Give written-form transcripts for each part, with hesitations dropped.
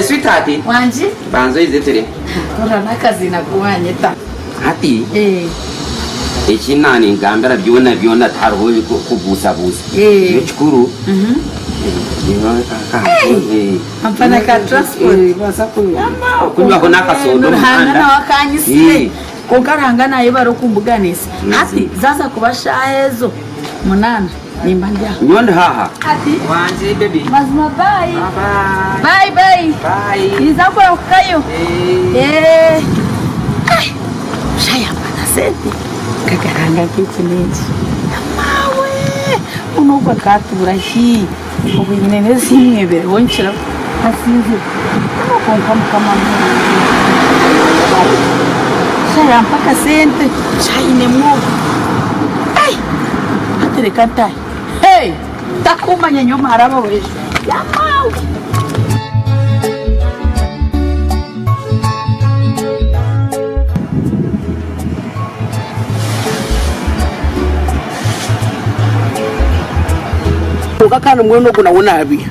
Sweetheart, Wangi? Banza oize ture. Hurira n'akaziina ku wanyeta. Hati Eh. eki naaningambira byona byona tihariho kubuusabuusa. Eh. Ekikuru Hey! Ampa na ka transport. Kunywaho n'akasooda omu Ruhanga muhanda. nawe akanyisire. Eh. Kwonka Ruhanga nayebare okumbuganisa. Hati zaaza kuba shaaha ezo munaana. Nimba ndi aha. Nyowe ndi haaha. Ati. Wangi baby. Mazima bye. Bye. Bye bye. Bye. Ninza kurahukayo. Eh. Eh. Sha yampa na sente. Nkagaranga nk'eki n'eki. Maawe! Mbwenu ogu akatuura hi? Obu nyine n'ezimwebireho nkira ntasinzire. Kwonka Mukama n'owangye. Sha yampa akasente, sha ainemu ogu. Hati reka ntaahe. Hey! Takumanya nyowe muhara we. Yamaawe! Kwonka kandi mbwenu ogu nawe naabeiha.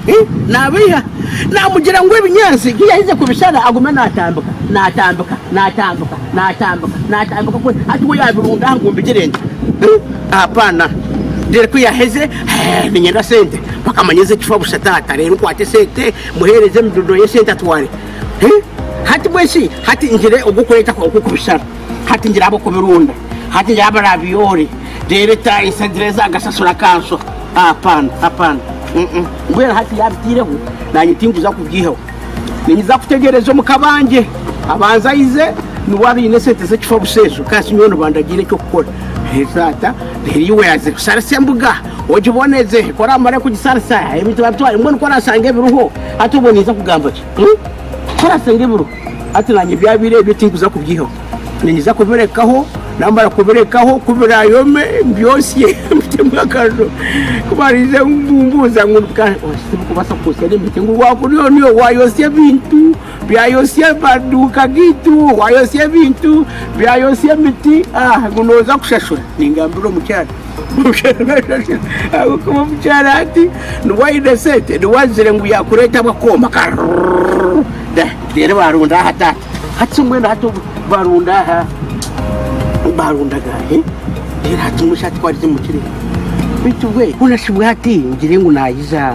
Naabeiha. Naamugira ngu ebinyaatsi ku yaaheza kubishara agume naatambika, naatambika, naatambika, naatambika, naatambika kwe hati we yaabirunda aha ngu mbigire nta? Hapana. Reero ku yaaheze, niinyenda sente. Mpaka manye ezi ekifa busha taata. Reero nkwate esente muheereze emidudo y'esente atware. Hati mbwenu shi hati ngire ogw'okureeta ogw'okubishara. Hati ngira ab'okubirunda, hati ngira abaraabiyoore, reero etaayisa ngira ezaagasasura kanso. Hapana, hapana. Mm-mm. Mbwenu hati yaabitaireho, naanye tinkuza kubyihaho. Niinyija kutegyereza omu kabangye abanze aize, niwe abaine esente z'ekifo busha ezo, kasi nyowe nibandagiira eky'okukora. Reero taata, reero iwe yaaza kusharisa embuga, ogiboneze, ku oraamara kugisharisa, ebintu babitware. Mbwenu ku oraashanga ebiriho, hati obwo ninza kugamba ki? Ku oraashanga ebiriho. Hati naanye ebyabaire ebyo tinkuza kubyihaho. Niinyija kubirekaho, naamara kubirekaho ku biraayome mbyosye mbitemu akariro. Ku baraije kumbuuza ngu tibikubaasa kwosya n'emiti ngu waakuriyo waayosya ebintu, byayosya amaduuka gaitu, waayosya ebintu, byayosya emiti, ngu nooza kushashura. Ningambira omukyara, ahabw'okuba omukyara hati niwe aine esente, niwe azire ngu yaakureetamu akooma karrrr. Reero baarunda aha taata. Hati mbwenu hati obu barunda aha barunda gaahe reero hati mbwenu shi hati ku arize mukire beitu bwe hoona shi bwe hati ngire ngu naayiza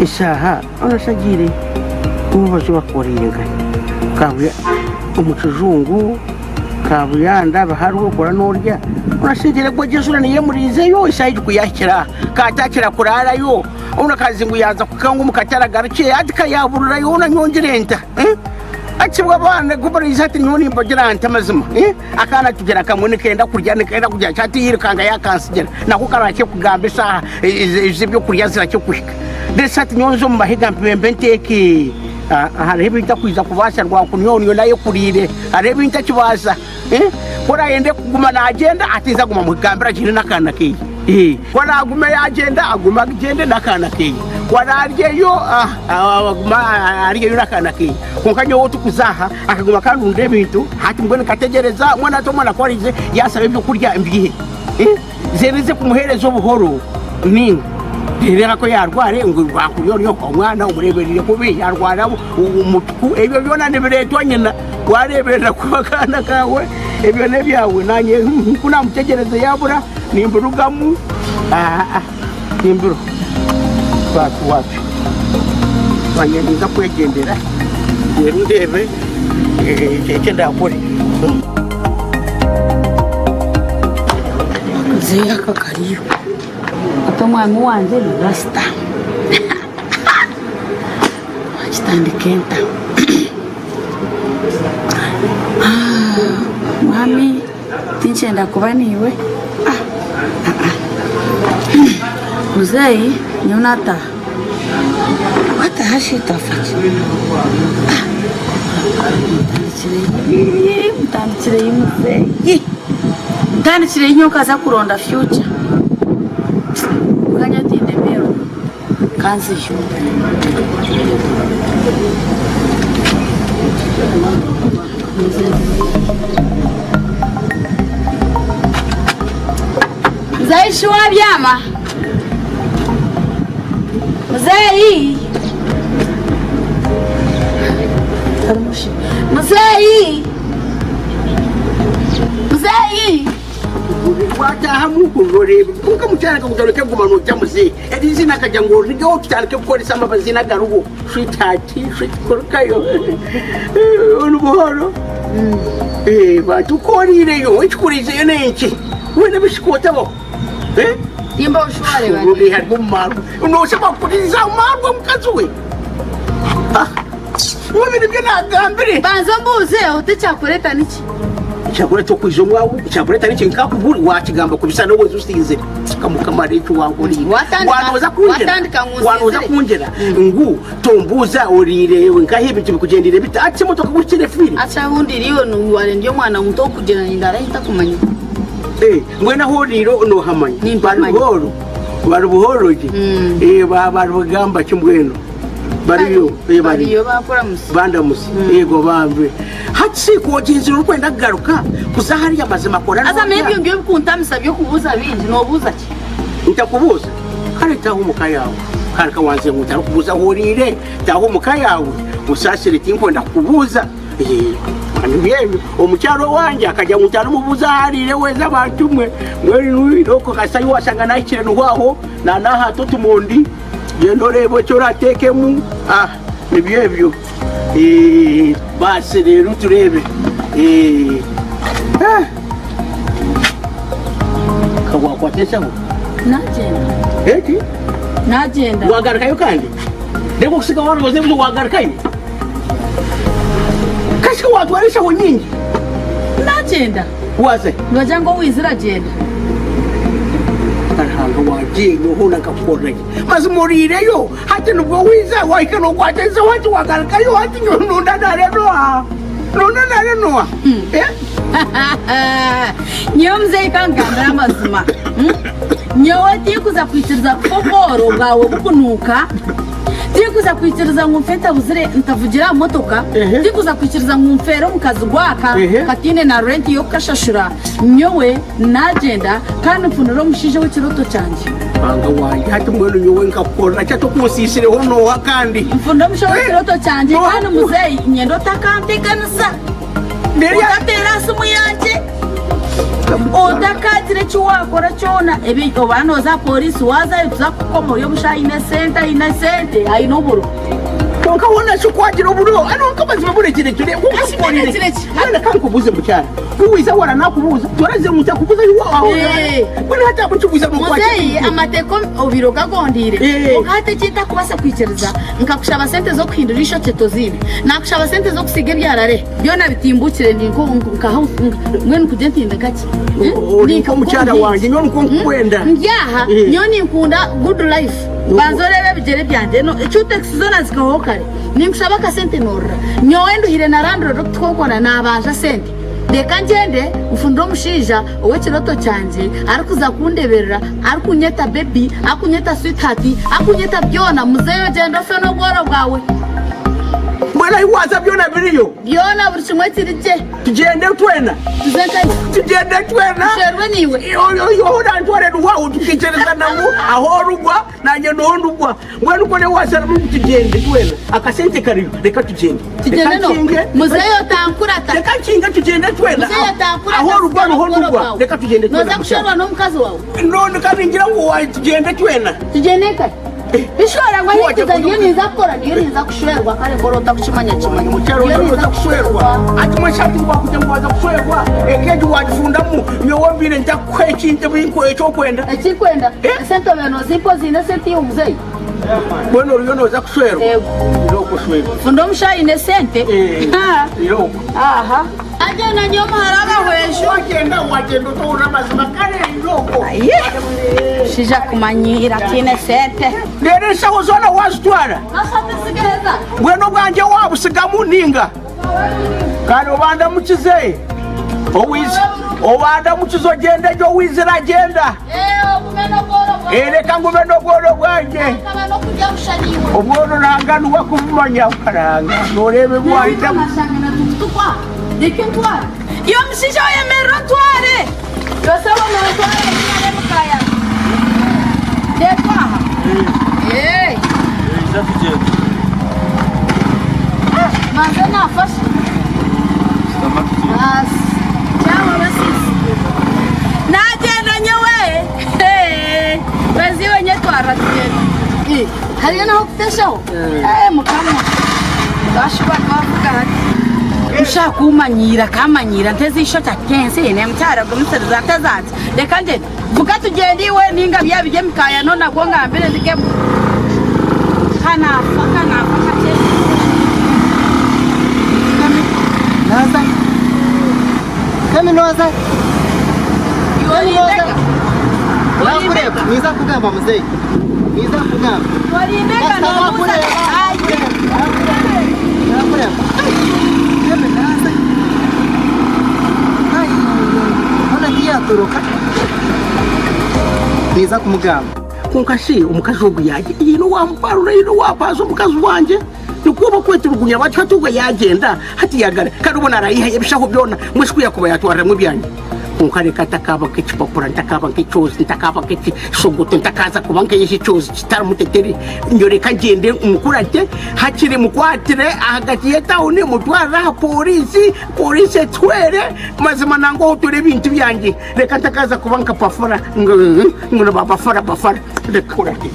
eshaaha hoona shi agiire obu bazo bakoreire nkahi kabuya omu kijungu kabuyanda hariho okora noorya hoona shi ngire ngu egyo enjura niyo emuriizeyo eshaaha egi ku yaahikire aha kaatakira kuraarayo Hoona kazi ngu yaaza kuka ngu omu katare agarukye hati ka yaaburirayo hoona nyowe ngire nta? Hati bwo abaana ku baraija hati nyowe nimbagira nta amazima? Akaana tugira kamwe nikenda kurya nikenda kurya hati yairukanga yaakantsigira nako karakye kugamba eshaaha ez'ebyokurya zirakye kuhika. Reero hati nyowe nze omu mahega mpembe nteeke? Hariho ebi ntakwija kubaasa rwakunyowe niyo naayekuriire hariho ebi ntakibaasa. Ku araayende kuguma naagyenda, ati nze aguma amugambire agyende n'akaana keye. Ku araagume yaagyenda, agume agyende n'akaana keye. Ku araaryeyo, agume aryeyo n'akaana keye. Kwonka nyowe otukuza aha, akaguma kandundira ebintu, hati mbwenu nkategyereza, mbwenu hati omwana ku araije yaashaba ebyokurya mbihe. Nze nize kumuheereza obuhoro ninga reeba ku yaarware ngu rwakurya ori omwana omureeberire kubi yaarwara omutuku ebyo byona nibireetwa nyina waareeberera kubi akaana kaawe ebyo n'ebyawe naanye ku naamutegyereza yaabura nimbirugamu timbiruga wapi wapi naanye ninza kwegyendera reero ndeebe eki ndaakore. Muzeeyi aka kariyo hati omwami wangye ni rasita wakitandika enta mwami tinkyenda kuba naiwe muzeeyi nyowe nataaha wataha shi twafaki Mutandikireyo muzeeyi mutandikireyo nyowe nkaza kuronda future kwonka nyowe tindemerwa kanzeyo. Muzeeyi shi wabyama? Muzeeyi. Harimu shi? Muzeeyi! Muzeeyi! Watahamu oreebe kwonka mukyara akakugira oreke kuguma nootya muzeeyi eri eiziina akagira ngu origeho tutandike kukoresa amaziina agariho sweetheart sweet kurugayo onu buhoro bantu ku oriireyo ekikuriizeyo n'enki weena ebishuka otabaho Timba oshware bari. Rundi hariho omu marwa nooshaba kukuriiza omu marwa mukazi we Obu nibyo naagambire. Banza ombuuze oti ekyakureeta niki? Ekyakureeta okwija omwawe, ekyakureeta niki? Nkakuburi waakigamba kubisa n'obu oza osinzire. Mukama hariho eki wankoreire. Wanooza kungira, Watandika ngu wanooza nsinzire. kungira ngu tombuuza oriire nkahi ebintu bikugyendeire bita? Hati emotoka kuhikire efiire. Hati ahu ndiire iwe ware ndi omwana muto okugira nindara ahi ntakumanya. Eh, mbwenu ahu oriire noohamanya? Nimpamanya. Bari buhooro, bari buhooro gye. Eh, bari bugamba ki mbwenu? Bariyo, eh, bariyo. Bariyo bakuramutsya. Bandamutsya. Yego bambe. Hati shi ku ogyenzire orikwenda kugaruka kuza hariya mazima kora Haza notya? n'ebyo nibyo bikuntamisa by'okubuuza bingi, noobuuza ki? Ntakubuuza? Kare taaha omu ka yaawe. Kare ka wanzire ngu ntarikubuuza ahu oriire, taaha omu ka yaawe. Onsaasire tinkwenda kukubuuza. Eh, nibyo ebyo. Omukyara owangye akagira ngu ntarimubuuza ahu ariire weeza abantu mwe. Mbwenu irooko kasita washanga naahikire niho aho, naanahaata otumondi. Gyenda oreebe eki oraateekemu. Ah, nibyo ebyo. Eh, baasi reero tureebe. Eh, ah. Ka waakwata enshaho? Nagyenda. Eki? Nagyenda. Waagarukayo kandi? Reeba okusiga waaroza ebizo waagarukayo? Kasha waatwara enshaho nyingi. Nagyenda. Waaza hi? Nibagira ngu owaizire agyenda. Ruhanga wangye nyowe hoona nkakukorera ki? Mazima oriireyo hati nibwo waiza wahika nokwata ensaho hati wagarukayo hati nyowe nonda nare noha? Nonda nare noha? Eh? Nyowe muzeeyi ka nkugambire amazima. Nyowe tinkuza kwikiriza kufa obworo bwawe bukunuuka. Tinkuza kwikiriza ngu nfe ntabuzire ntavugire aha motoka. Tinkuza kwikiriza ngu nfeere omu kazi gwaka kataine na renti y'okukashashura. Nyowe Naagyenda kandi nfunire omushaija ow'ekirooto kyangye. Ruhanga wangye, hati mbwenu nyowe nkakukorera ki? Hati okunsiisireho nooha kandi? Nfunire omushaija ow'ekirooto kyangye kandi muzeeyi nyenda otakanteganisa, otateera aha simu yangye, otakagira eki waakora kyona. Ebi oba nooza aha pooriisi waazayo tuza kukukoma ori omushaija aine sente, aine sente, aine oburo. Kwonka hoona shi ku wagira oburo, hariho nk'amazima burekire ture, Burekire ki? Mbwenu ka nkubuuze mukyara, ku wiiza wara nakubuuza, toraze ngu ntakubuuza ahi wa Eh. Mbwenu hati ahabw'eki wiiza nokwata Muzeeyi ebintu? amateeka obaire ogagondeire Eh. kwonka hati eki ntakubaasa kwikiriza nkakushaba sente z'okuhindura eishokye toziine nakushaba sente z'okusiiga ebyarare byona bitimbukire ndi nkaha mbwenu kugye ntinde nkaki Ori nk'omukyara wangye nyowe nikwo nkukwenda. Ndi aha Eh. nyowe ninkunda good life banza oreebe ebigyere byangye no cutekisi zoona zikahoho kare Ninkushaba akasente norira. Nyowe nduhire na landlord okutukokona nabanja sente. Reka ngyende nfunire omushaija owekiroto kyangye arikuza kundeberera, arikunyeta baby, akunyeta sweetheart, akunyeta byona. Muzeeyi ogyende ofe nobworo bwawe. Mbwenu ahi waaza byona biriyo? Byona buri kimwe kiri gye. Tugyende twena. Tuze nkahi? Tugyende twena. Nsherwe naiwe. Orantware ruhwaho tukiikirizana ngu ahu orugwa nanye niho ndugwa. Mbwenu ku waasharamu ngu tugyende twena, akasente kariyo, reka tugyende. Tugyende Reka no. nkinge. Muzeeyi otankurata. Reka nkinge tugyende twena. Muzeeyi otankurata. Ahu orugwa niho ndugwa. Reka tugyende twena. Nooza kusherwa n'omukazi waawe. None ka ningira ngu waayi tugyende twena. Tugyende nkahi? Bishora ngu ahi nkuza niyo ninza kukora niyo ninza kushwerwa kare kora otakukimanya kimanya. Mukyaro Niyo nooza kushwerwa. Hati mbwenu shi hati wakugira ngu waaza kushwerwa, eka egi waagifundamu, nyowe mbaire ntakuha ekintu eky'okwenda. Ekikwenda Eh? esente obaire nozimpa oziine esente iwe muzeeyi. Mbwenu oriyo nooza kushwerwa? Yego. Irooko oshwerwe. Funda omushaija aine esente. Eh, irooko. Aha. Agyenda nyowe omuhara abahweshu. Wagyenda wagyenda otahurira amazima kare irooko. Mushaija akumanyiira tiine sente. Reero enshaho zoona waazitwara? Nsigaza. Mbwenu obwangye waabutsigamu nainga? Kare obandamukize. Owize obandamukize ogyende gye owaizire agyenda. Eh, reka ngume n'obworo bwangye. Obworo Ruhanga niwe akubumanya Ruhanga noreeba ebi wahikamu. Iwe mushaija oyemerera ontware. Yosebo nontwara ninyara emikaya. Ndeetwa aha. Eh. Manze nafashe. Baasi. Kyaba basiisi. Nagyenda nyowe. Kwezi iwe nyetwarra tugyende. Eh, hariyo naho kuteshaho? Eh, mukama. Twashuba twavuga hati. Nshaka kumanyiira kamanyiira nteze eishokye ati ensi eine mukyara gumisiriza nteze ati reka ngyende. Vuga tugyende iwe ninga byaba biri emikaayano nabwo ngambire ndige Ka naafa ka naafa kakye. Kemi nooza? Kemi nooza? Iwe orimbega. Nakureeba, ninza kugamba muzeeyi. Ninza kugamba. Orimbega Kasita noobuuza. nakureeba, Ai. nakureeba, nakureeba. Kemi naaza. Ai, hoona tiyatoroka. Ninza kumugamba. Kwonka shi omukazi ogu yaagye haine owaamuparura, haine owaapaasa omukazi wangye? Nikwo bakweturugunya batyo hati obwo yaagyenda hati yaagara kandi obwo naarayihayo ebishaho byona mbwenu shi ku yaakuba yaatwariramu ebyangye? Kwonka reka ntakaaba nk'ekipapura, ntakaaba nk'ekyozi, ntakaaba nk'ekishogoto, ntakaaza kuba nk'ekyozi kitarimu tetere, nyowe reka ngyende mukurate hakiri mukwatire ahagati y'etawuni mutwarire aha pooriisi, pooriisi etuhwere mazima nangwa ohotore ebintu byangye. Reka ntakaza kuba nka Pafora ngu ngu niba Bafora Bafora reka kurate.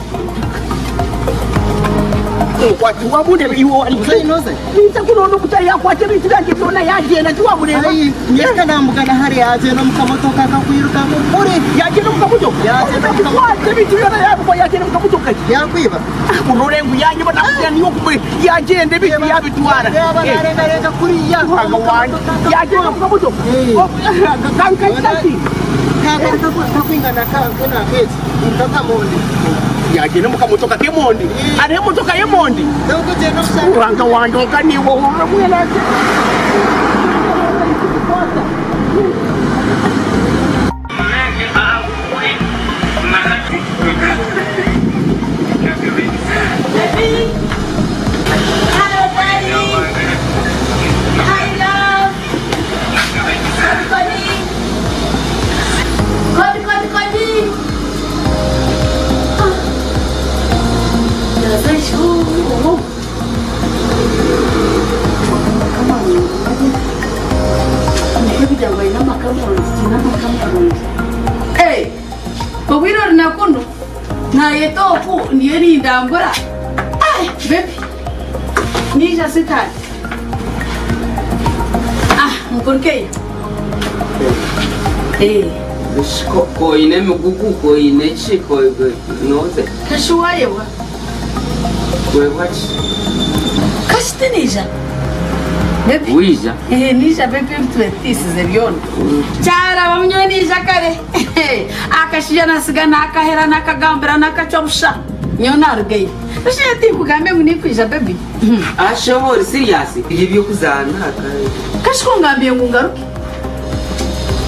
Nkwati wabundeba iwe wari Muzeyi noze? Ninza kuronda omutari yakwata ebintu byangye byona yagyenda tiwamureba. Ayi, nyesika namugana hari yagyenda omu kamotoka kakwiruka kuri. Yagyenda omu kamotoka? Yagyenda omu kamotoka. Yakwata ebintu byona yabikwa yagyenda omu kamotoka ki? Yakwiba. Urore ngu yanyiba nakubwira niyo kumwe yagyenda ebintu yabitwara. Yaba narengarenga kuriya. Ruhanga wange yagyenda omu kamotoka. Kankaitaki. Kakwingana kakeki nkakamondi. Yagyenda omu kamotoka k'emondi. Hariho emotoka y'emondi. Ruhanga wange onka niiwe ohurira mbwenu ati. Obwire ori na kunu nayeta oku ndiyo nindambura baby nija sitani ah nkurukeyo eh Koine emigugu koine ki noze kashi wayebwa kwebwa ki kashi tinija baby wija Eh, nija baby ebitwetiisize byona kyaraba munyowe nija kare akashija nasiga nakahera nakagambira nakacwa busha nyowe narugayo busha tinkugambe ngu nikwija baby Ashobo ori serious ebyo eby'okuzaana Kashi ku ongambiire ngu ngaruke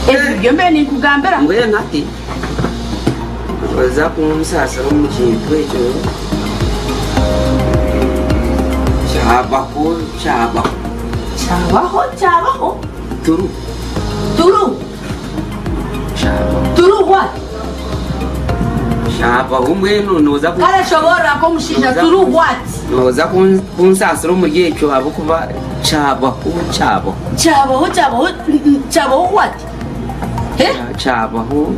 ebyo nibyo mbaire ninkugambira. Mbwenu hati oza kunsaasira omu kintu ekyo kyabaho kyabaho. Kyabaho kyabaho. Turu. Turu. Kyabaho. Turu what? Kyabaho mbwenu noza ku. Kare shoboorora nk'omushaija turu what? Noza kunsaasira omuri ekyo ahabw'okuba kyabaho kyabaho. Kyabaho kyabaho kyabaho what? Eh? Kyabaho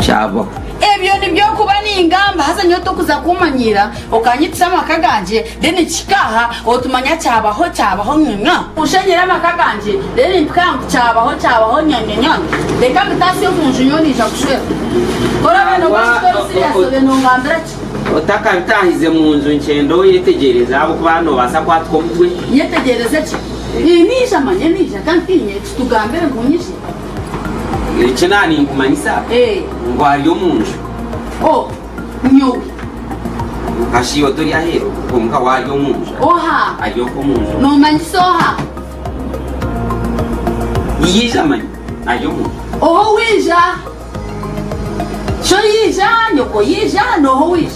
kyabaho. Ebyo nibyo nkuba ningamba haza nyowe tokuza kumanyiira okanyitisa amaka gangye then kihika aha otumanya kyabaho kyabaho nyanya. Oshenyire amaka gangye then mpika ngu kyabaho kyabaho nyanyanya reka mbitaasye omunju nyowe naija kushwera. Ku oraabe nooba ori serious obe nongambira ki? Otakabitaahize mu nju nkyenda oyetegyereze ahabw'okuba noobaasa kwatuka omutwe. Nyetegyereze ki? Niija manya niija kandi tiinye kitugambire ngu nyije. Eki naaninkumanyisa ngu ari omu nju. Oh, nyowe. Nka shi iwe tori aheeru kwonka we ari omu nju. Oha? Ari okwo omu nju. Noomanyisa oha? Yaija manya, ari omu nju. Oha owaija? Sho yaija, nyoko yaija, nooha owaija?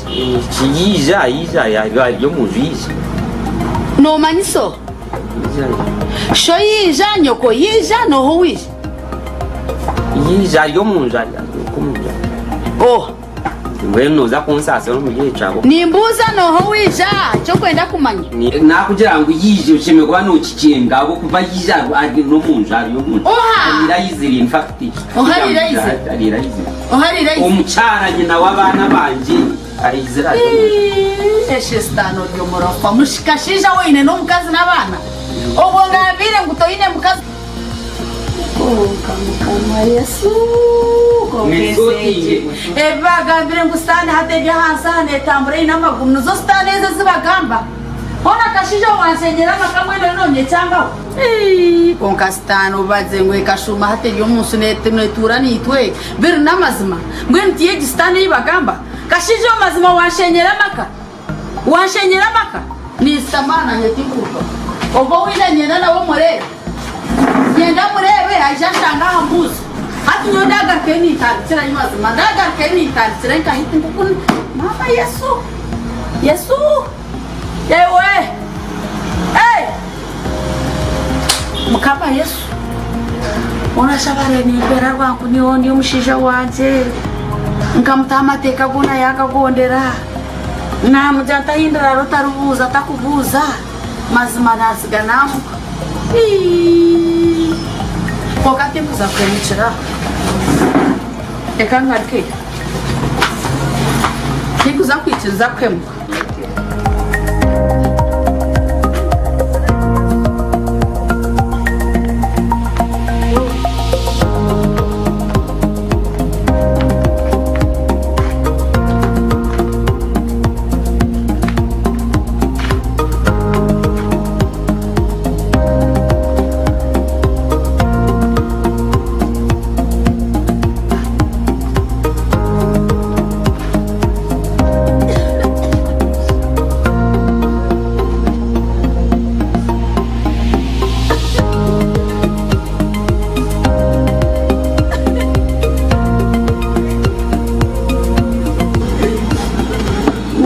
Yaija, yaija, ari omu nju yaija. Noomanyisa oha? Sho yaija, nyoko yaija, nooha owaija? Yaija ari omu nju, ari omu nju. Oha? Mbwenu nooza kunsaasira omuri ekyo ahabw'okuba. Nimbuuza nooha owaija eki orikwenda kumanya? Naakugira ngu yaija oshemereire kuba nookikyenga ahabw'okuba yaija ari n'omu nju ari omu nju. Oha? Ariire aizire in fact. Oha ariire aizire? Ariire aizire. Oha ariire aizire? Omukyara nyina w'abaana bangye aizire ari omu nju. Ii, Eshe sitaane ori omurofa. Mushikashaija we oine n'omukazi n'abaana? Obwo ongambiire ngu toine mukazi. Kwonka Mukama Yesu, kwonka ensi egi, ebi bagambire ngu sitaane hati eri ahansi aha netambura eine amaguru, nizo sitaane ezo ezi bagamba? Hoona akashaija owanshenyera amaka mbwenu oriyo nonyekyangaho? Ii, Kwonka sitaane obaze ngu ekashuuma hati eri omunsi netuura naitwe, biri n'amazima? Mbwenu tiyo egi sitaane ei bagamba? Kashaija omu mazima wanshenyera amaka? Wanshenyera amaka? Ninsitama nanye tinkurugaho. Ogwo owaija niinyenda nawe omureebe. Niinyenda mureebe aije anshange aha mbuuzo. Hati nyowe ndagarukayo nintandikirayo mazima. Ndagarukayo nintandikirayo nka hiti nkoku Maama Yesu! Yesu! Ewe! Hey! Mukama Yesu! Orashaba reero nimpera rwangu nyowe ndi omushaija wangye. Nkamutaho amateeka goona yaagagondera. Naamugira nti ahi ndiraara otaribuuza takubuuza, mazima naatsiga naamuka. Ii! Kwonka tinkuza kuhemukira. Reka ngaruke. Tinkuza kwikiriza kuhemuka.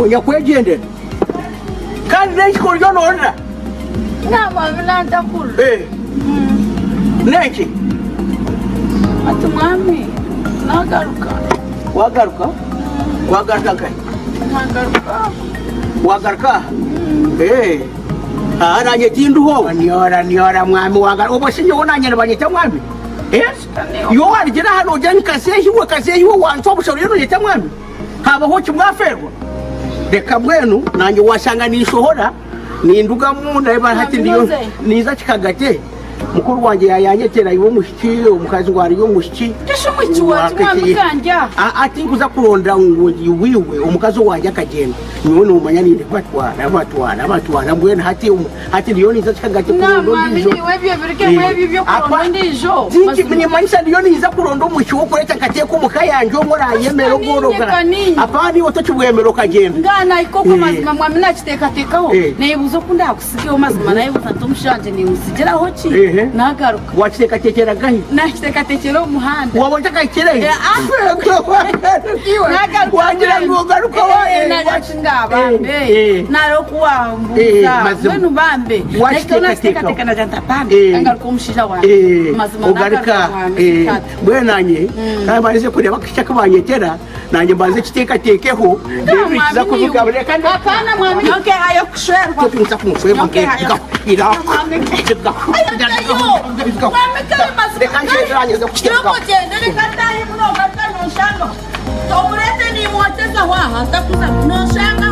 Nyakwegyendera kandi n'enki oriyo noorira? Mwami nantakurira. Eh. N'enki? Ati mwami nagaruka. Wagaruka? Wagaruka nkahi? Nagaruka. Wagaruka aha? Eh. Aha nanye tindiho. Nyora nyora mwami wagaruka. Obwo shi nyowe nanye nibanyeta mwami? Eh? Iwe warugira aha nogira ngu kazeehi iwe kazeehi iwe wansi obushoro oriyo nonyeta mwami? Habaho ki mwafeerwa? Reka mbwenu nanye washanga ninshohora nindugamu ndeeba hati ndiyo ninza kikagate. Mukuru wangye yayanyetera iwe omushiki omukazi ngu ariyo omushiki. Kesha omushiki wangye mwami kandya. Tinkuza kuronda ngu iwe omukazi owangye akagyenda nyowe nomanya ninde batwara batwara batwara mbwenu hati hati ndiyo ninza kikagati kuronda ondiijo. Nimanyisa ndiyo ninza kuronda omwishiki wokureta nkateeka omuka yangye omwe orayemera ogworogara apana iwe tokibwemera okagyenda. Ngaana koko mazima mwami nakiteekateekaho neyebuuza oku Sigeho mazima nayebuuza nti omushaija wangye nimusigiraho ki nagaruka. Wakiteekateekyera gahi? Nakiteekateekyera omu muhanda. Waaba otakahikire? Wagira ngu ogaruka Bambe nari oku wambuuza mbwenu bambe nakiteekateeka nagira nti bambe ngaruka omushaija wangye mazima ogaruka mbwenu nanye kandi mbanze kureeba eki akubanyetera Nanye mbanze kiteekateekeho reero nikiza kuvuga reka Hapana mwami nonkehayo kushwerwa nza kumushwerwa reka nkyeranye kukiteekaho Omurete nimwotezaho aha ntakuza noshanga.